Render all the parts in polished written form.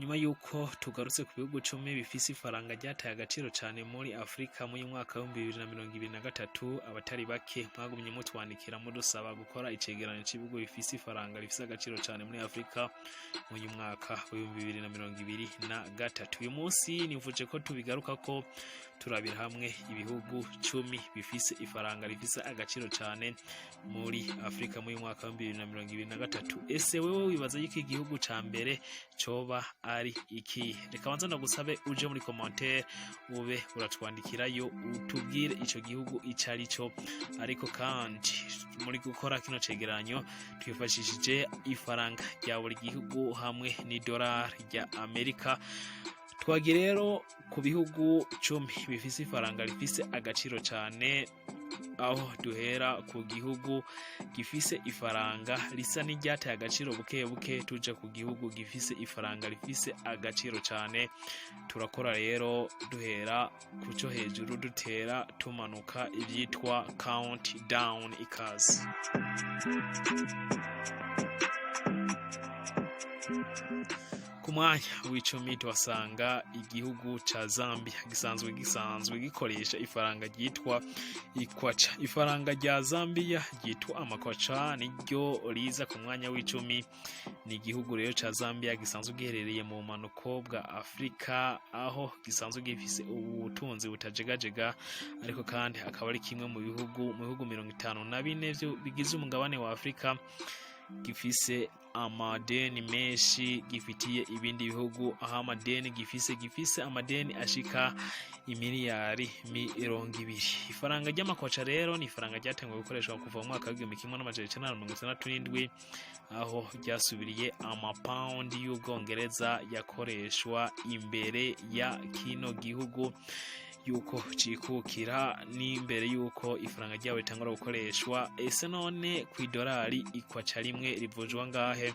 Inyuma yuko tugarutse ku bihugu 10 bifise ifaranga ryataye agaciro cane muri Afrika muri mwaka wa 2023, abatari bake mwagumye mutwandikira mudusaba gukora icegeranyo c'ibihugu bifise ifaranga rifise agaciro cane muri Afrika muri mwaka wa 2023. Uyu munsi nivuje ko tubigaruka ko turabira hamwe ibihugu 10 bifise ifaranga rifise agaciro cane muri Afrika muri mwaka wa 2023. Ese wewe wibaza yuko igihugu ca mbere coba ari iki? Reka banza ndagusabe uje muri commentaire, ube uratwandikirayo, utubwire ico gihugu ico ari cyo. Ariko kandi muri gukora kino cegeranyo twifashishije ifaranga rya buri gihugu hamwe n'idolari rya Amerika. Twagiye rero ku bihugu 10 bifise ifaranga rifise agaciro cane, aho duhera ku gihugu gifise ifaranga risa n'iryataye agaciro buke buke, tuja ku gihugu gifise ifaranga rifise agaciro cane. Turakora rero duhera ku cyo hejuru, dutera tumanuka, ibyitwa count down. Ikaze. Ku mwanya w'icumi tuhasanga igihugu ca Zambia, gisanzwe gikoresha ifaranga ryitwa ikwaca. Ifaranga rya Zambia ryitwa amakwaca niryo riza ku mwanya w'icumi. Ni igihugu rero ca Zambia gisanzwe giherereye mu bumanuko bwa Afrika, aho gisanzwe gifise ubutunzi butajegajega, ariko kandi akaba ari kimwe mu bihugu 54 bigize umugabane wa Afrika gifise amadeni menshi gifitiye ibindi bihugu, aho amadeni gifise amadeni ashika imiliyari 20. Ifaranga ry'amakwaca rero ni ifaranga ryatanguye gukoreshwa kuva mu mwaka wa 1967, aho ryasubiriye amapawundi y'Ubwongereza yakoreshwa imbere ya kino gihugu yuko cikukira, n'imbere yuko ifaranga ryabo ritangura gukoreshwa. Ese none ku idolari ikwaca rimwe rivunjwa ngahe?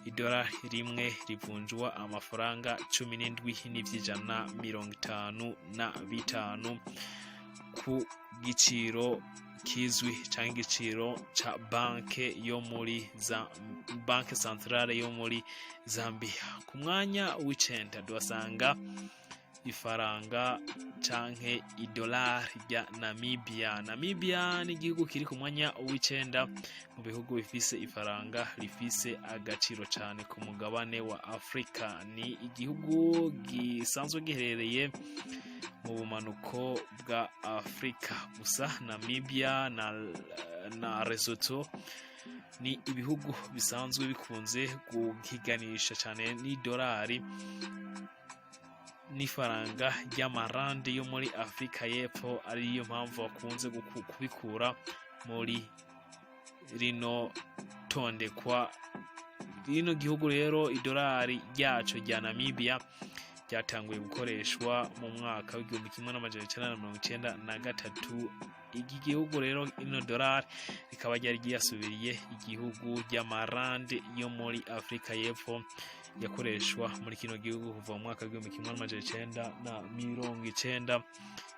Idolari rimwe rivunjwa amafaranga 17 n'ivy'ijana 55 ku giciro kizwi canke igiciro ca banke yo muri za banke centrale yo muri Zambia. Ku mwanya w'icenda tuhasanga ifaranga canke idolari rya Namibia. Namibia ni igihugu kiri ku mwanya w'icenda mu bihugu bifise ifaranga rifise agaciro cane ku mugabane wa Afrika. Ni igihugu gisanzwe giherereye mu bumanuko bwa Afrika. Gusa Namibia na Lesotho ni ibihugu bisanzwe bikunze guhiganisha cane n'idolari n'ifaranga ry'amarandi yo muri Afrika y'Epfo, ariyo mpamvu bakunze kubikura muri rino tondekwa. Rino gihugu rero, idolari ryaco rya Namibia ryatanguye gukoreshwa mu mwaka wa 1993. Iki gihugu rero, ino dolari rikaba ryari ryasubiriye igihugu ry'amarandi yo muri Afrika y'Epfo yakoreshwa muri kino gihugu kuva mu mwaka wa 1990.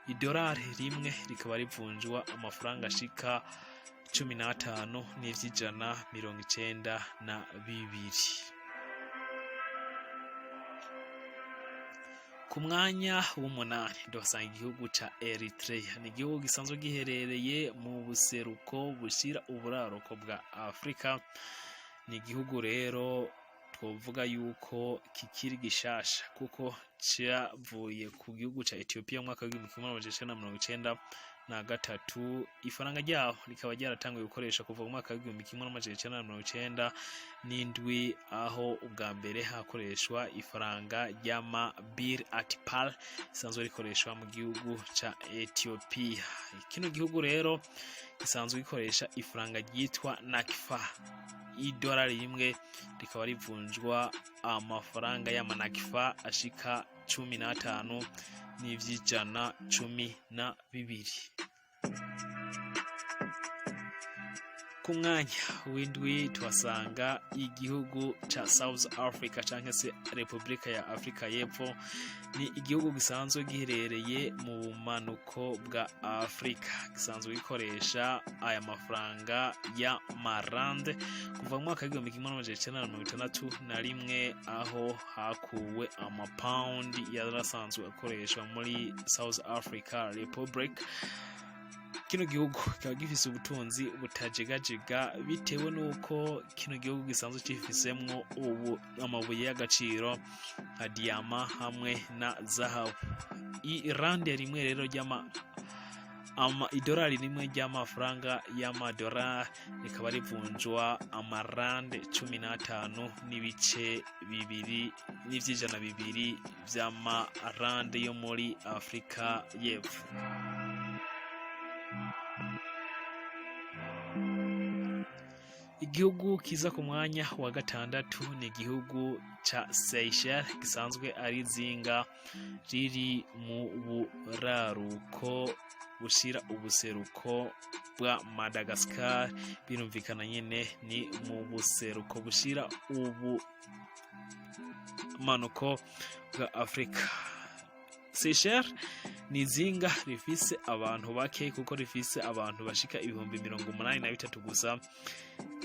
Idolari rimwe rikaba rivunjwa amafaranga ashika 15 n'ivy'ijana 92. Ku mwanya w'umunani tuhasanga igihugu ca Eritrea. Ni igihugu gisanzwe giherereye mu buseruko bushira uburaruko bwa Afrika. Ni igihugu rero twovuga yuko kikiri gishasha, kuko cavuye ku gihugu ca Ethiopia mu mwaka wa 1993. Ifaranga ryaho rikaba ryaratanguye gukoresha kuva mu mwaka wa 1997, aho ubwa mbere hakoreshwa ifaranga ry'amabir atipal risanzwe rikoreshwa mu gihugu ca Ethiopia. Kino gihugu rero gisanzwe gikoresha ifaranga ryitwa nakfa. Idolari rimwe rikaba rivunjwa amafaranga y'amanakifa ashika 15 n'ivy'ijana 12. Ku mwanya w'indwi tuhasanga igihugu ca South Africa canke se Repubulika ya Afrika y'Epfo. Ni igihugu gisanzwe giherereye mu bumanuko bwa Afrika, gisanzwe gikoresha aya mafaranga ya marande kuva mu mwaka w'1961, aho hakuwe amapawundi yarasanzwe akoreshwa muri South Africa Republic. Kino gihugu kikaba gifise ubutunzi butajegajega, bitewe n'uko kino gihugu gisanzwe cifisemwo ubu amabuye y'agaciro nka diyama hamwe na zahabu. Irande rimwe rero ry'ama ama idolari rimwe ry'amafaranga y'amadolari rikaba rivunjwa amarande 15.2 n'ivy'ijana bibiri vy'amarande yo muri Afrika y'Epfo. Igihugu kiza ku mwanya wa gatandatu ni igihugu ca Seychelles, gisanzwe ari izinga riri mu buraruko bushira ubuseruko bwa Madagascar. Birumvikana nyene ni mu buseruko bushira ubumanuko bwa Afrika. Seychelles ni izinga rifise abantu bake, kuko rifise abantu bashika 83,000 gusa.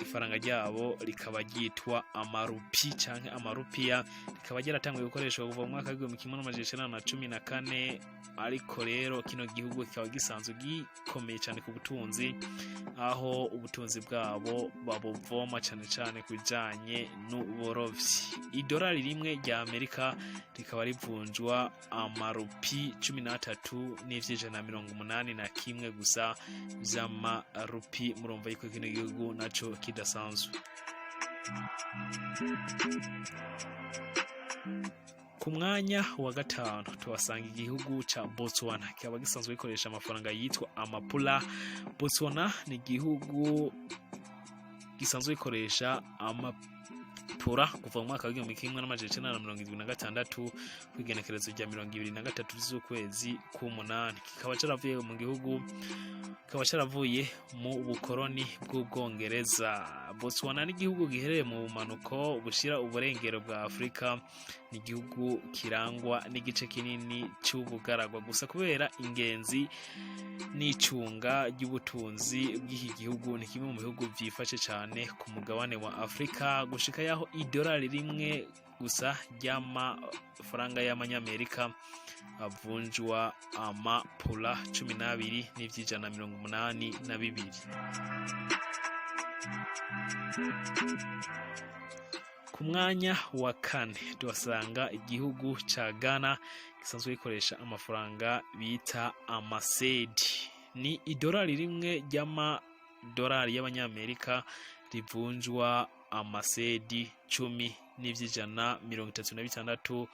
Ifaranga ryabo rikaba ryitwa amarupi canke amarupiya, rikaba ryaratanguye gukoreshwa kuva mu mwaka w'1914. Ariko rero kino gihugu kikaba gisanzwe gikomeye cyane ku butunzi, aho ubutunzi bwabo babuvoma cane cane ku bijanye n'uburovyi. Idolari rimwe rya Amerika rikaba rivunjwa amarupi 13.81 gusa vy'amarupi. Murumva yuko kino gihugu naco kidasanzwe. Ku mwanya wa gatanu tuhasanga igihugu ca Botswana, kikaba gisanzwe gikoresha amafaranga yitwa amapula. Botswana ni igihugu gisanzwe gikoresha amapura kuva mu mwaka w'1976, kw'igenekerezo rya 23 z'ukwezi k'umunani. Kikaba caravuye mu gihugu, kikaba caravuye mu bukoroni bw'Ubwongereza. Botswana ni igihugu giherereye mu bumanuko bushira uburengero bwa Afurika. Ni igihugu kirangwa n'igice kinini c'ubugaragwa gusa kubera ingenzi n'icunga ry'ubutunzi bw'iki gihugu. Ni kimwe mu bihugu vyifashe cane ku mugabane wa Afurika, gushika yaho idolari rimwe gusa ry'amafaranga y'amanyamerika avunjwa amapula 12.82. Ku mwanya wa kane tuhasanga igihugu ca Ghana, gisanzwe gikoresha amafaranga bita amasedi. Ni idolari rimwe ry'amadolari y'abanyamerika rivunjwa amasedi 10.36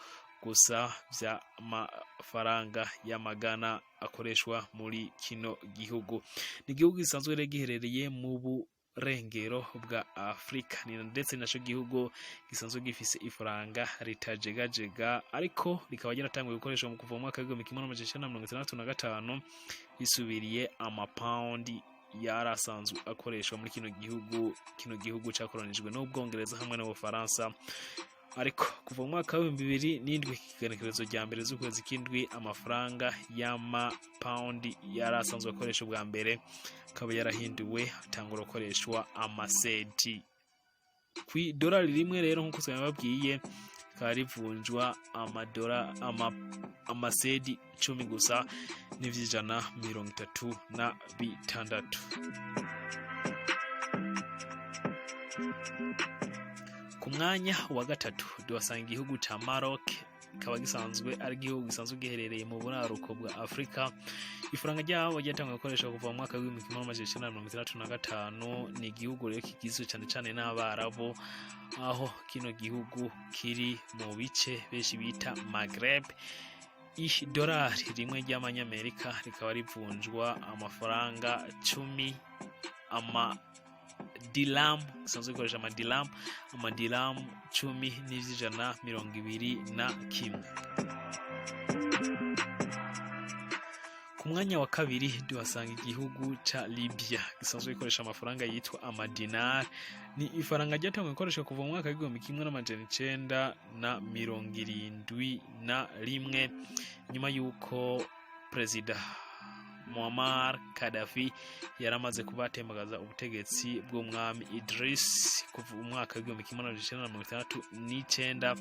gusa vy'amafaranga y'amagana akoreshwa muri kino gihugu. Ni igihugu gisanzwe rero giherereye mu burengero bwa Afrika, ni ndetse naco gihugu gisanzwe gifise ifaranga ritajegajega, ariko rikaba ryaratanguye gukoreshwa mu kuva mu mwaka w'1965, risubiriye amapawundi yarasanzwe akoreshwa muri kino gihugu. Kino gihugu cakoronijwe n'Ubwongereza hamwe n'Ubufaransa, ariko kuva mu mwaka w'2007, igenekerezo rya mbere z'ukwezi k'indwi, amafaranga y'amapawundi yarasanzwe akoreshwa bwa mbere akaba yarahinduwe, atangura gukoreshwa amasenti. Kw'idolari rimwe rero, nk'uko twababwiye, rikaba rivunjwa amadora amasedi 10 gusa n'ivy'ijana 36. Ku mwanya wa gatatu tuhasanga igihugu ca Maroc, kikaba gisanzwe ari igihugu gisanzwe giherereye mu buraruko bwa Afrika. Ifaranga ryabo ryatanguye gukoreshwa kuva mu mwaka w'1965. Ni igihugu rero kigizwe cane cane n'Abarabu, aho kino gihugu kiri mu bice benshi bita Maghreb. Idolari rimwe ry'amanyamerika rikaba rivunjwa amafaranga 10 ama dilamu, gisanzwe gikoresha amadilamu, amadilamu 10.21. Ku mwanya wa kabiri duhasanga igihugu ca Libya, gisanzwe gikoresha amafaranga yitwa amadinari. Ni ifaranga ryatanguye gukoreshwa kuva mu mwaka w'1971, nyuma y'uko Perezida Muammar Gaddafi yaramaze kuba atembagaza ubutegetsi bw'umwami Idris kuva umwaka w'1969.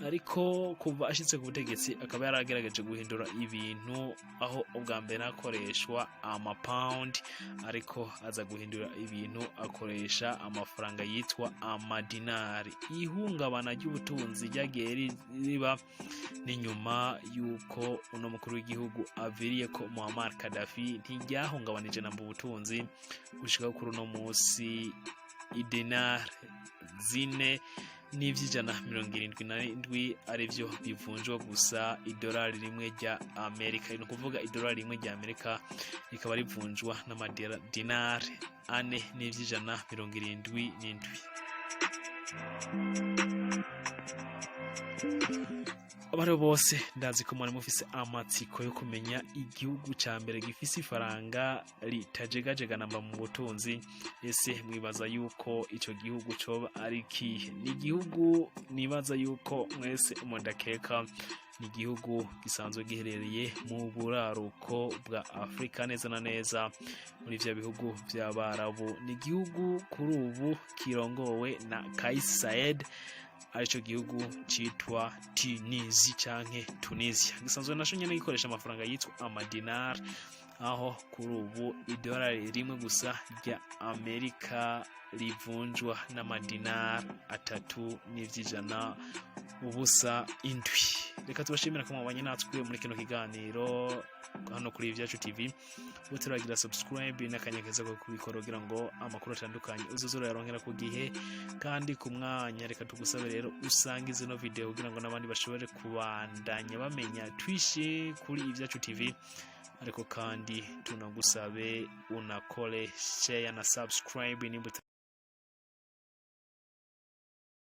Ariko kuva ashitse ku butegetsi akaba yaragerageje guhindura ibintu, aho ubwa mbere hakoreshwa amapawundi, ariko aza guhindura ibintu akoresha amafaranga yitwa amadinari. Ihungabana ry'ubutunzi ryagiye riba n'inyuma y'uko uno mukuru w'igihugu aviriye ko Muammar Gaddafi ntiryahungabanije na mu butunzi. Gushika kuri uno munsi, idinari 4.77 arivyo bivunjwa gusa idolari rimwe rya Amerika. Ni ukuvuga idolari rimwe rya Amerika rikaba rivunjwa n'amadinari 4.77. Abari bose, ndazi ko mwari mufise amatsiko yo kumenya igihugu ca mbere gifise ifaranga ritajegajega namba mu butunzi. Ese mwibaza yuko ico gihugu coba ari kihe? Ni igihugu nibaza yuko mwese mudakeka. Ni igihugu gisanzwe giherereye mu buraruko bwa Afurika, neza na neza muri vya bihugu vy'Abarabu. Ni igihugu kuri ubu kirongowe na Kais Saied, arico gihugu citwa Tunisia canke Tunisia. Gisanzwe naco nyene gikoresha amafaranga yitwa amadinari, aho kuri ubu idolari rimwe gusa rya Amerika rivunjwa n'amadinari 3.07. Reka tubashimira ko mwabanye natwe muri kino kiganiro hano kuri Ivyacu TV. Ubu turagira subscribe n'akanya keza ko kubikora kugira ngo amakuru atandukanye uzoze urayaronkera ku gihe kandi ku mwanya. Reka tugusabe rero usange zino video kugira ngo n'abandi bashobore kubandanya bamenya twishe kuri Ivyacu TV. Ariko kandi tunagusabe unakore share na subscribe nimba